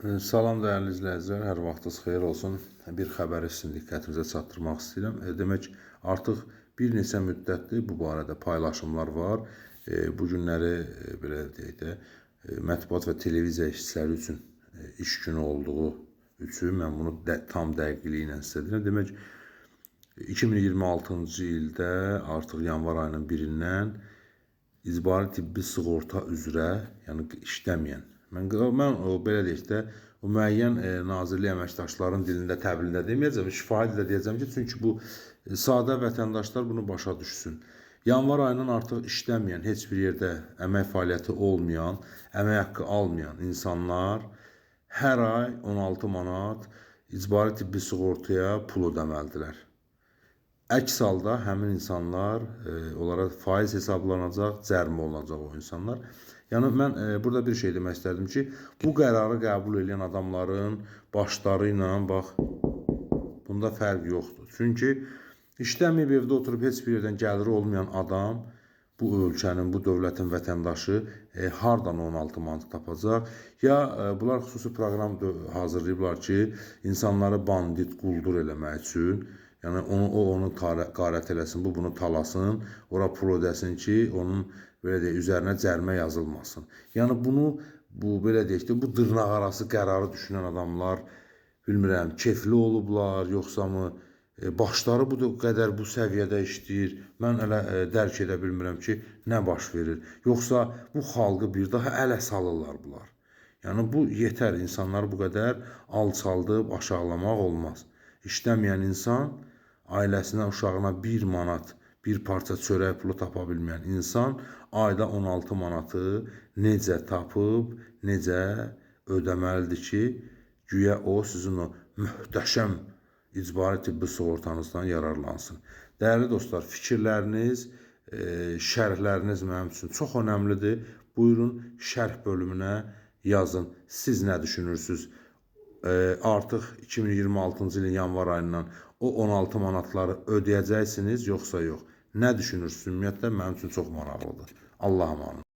Salam dəyərli izləyicilər, hər vaxtınız xeyir olsun. Bir xəbəri sizin diqqətinizə çatdırmaq istəyirəm. Demək, artıq bir neçə müddətdir bu barədə paylaşımlar var. Bu günləri belə deyək də, mətbuat və televiziya işçiləri üçün iş günü olduğu üçün mən bunu tam dəqiqliyi ilə sizə deyirəm. Demək, 2026-cı ildə artıq yanvar ayının 1-dən icbari tibbi sığorta üzrə, yəni işləməyən, mən o belə deyək də, o müəyyən nazirlik əməkdaşlarının dilində, təbilində deməyəcəm, şifahi dildə deyəcəm ki, çünki bu sadə vətəndaşlar bunu başa düşsün. Yanvar ayından artıq işləməyən, heç bir yerdə əmək fəaliyyəti olmayan, əmək haqqı almayan insanlar hər ay 16 manat icbari tibbi sığortaya pul ödəməlidirlər. Əks halda həmin insanlar onlara faiz hesablanacaq, cərimə olunacaq o insanlar. Yəni mən burada bir şey demək istərdim ki, bu qərarı qəbul edən adamların başları ilə bax bunda fərq yoxdur. Çünki işləməyib evdə oturub heç bir yerdən gəliri olmayan adam bu ölkənin, bu dövlətin vətəndaşı hardan 16 manat tapacaq? Ya bunlar xüsusi proqram hazırlayıblar ki, insanları bandit, quldur eləmək üçün. Yəni onu o onu qarət eləsin, bu bunu talasın, ora pul ödəsin ki, onun belə deyək, üzərinə cərimə yazılmasın. Yəni bunu bu belə deyək də, bu dırnaqarası qərarı düşünən adamlar bilmirəm, kefli olublar, yoxsa mı başları bu qədər bu səviyyədə işləyir. Mən hələ dərk edə bilmirəm ki, nə baş verir. Yoxsa bu xalqı bir daha ələ salırlar bunlar. Yəni bu yetər, insanları bu qədər alçaldıb aşağılamaq olmaz. İşləməyən insan ailəsinə, uşağına 1 manat, bir parça çörək pulu tapa bilməyən insan ayda 16 manatı necə tapıb, necə ödəməlidir ki, güya o sizin o möhtəşəm icbari tibbi sığortanızdan yararlansın. Dəyərli dostlar, fikirləriniz, şərhləriniz mənim üçün çox önəmlidir. Buyurun şərh bölümünə yazın. Siz nə düşünürsünüz? Artıq 2026-cı ilin yanvar ayından o 16 manatları ödəyəcəksiniz yoxsa yox? Nə düşünürsünüz? Ümumiyyətlə mənim üçün çox maraqlıdır. Allah'a emanet.